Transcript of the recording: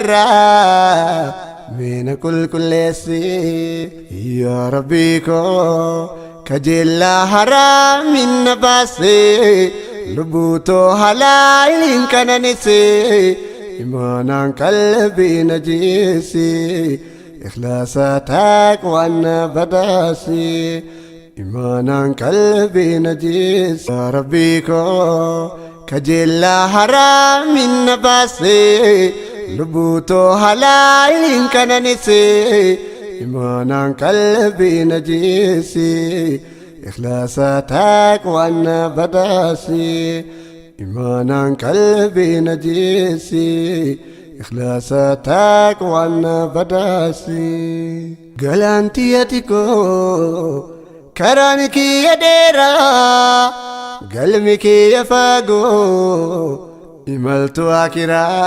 Ibiddarraa meena qulqulleessi. Yaa Rabbii koo, kajeellaa haraamin na baasi, lubbuu too halaaliin qananisi, imaanaan qalbii na jiisi, ikhlaasa taqwaan na badhaasi, imaanaan qalbii na jiisi. Yaa Rabbii koo, kajeellaa haraamin na baasi, lubbuu too halaaliin qananisi, imaanaan qalbii na jiisi, ikhlaasa taqwaan na badhaasi, imaanaan qalbii na jiisi, ikhlaasa taqwaan na badhaasi. Galaan tiyya xiqqoo, karaan kiyya dheeraa, galmi kiyya fagoo, imaltu akiraa.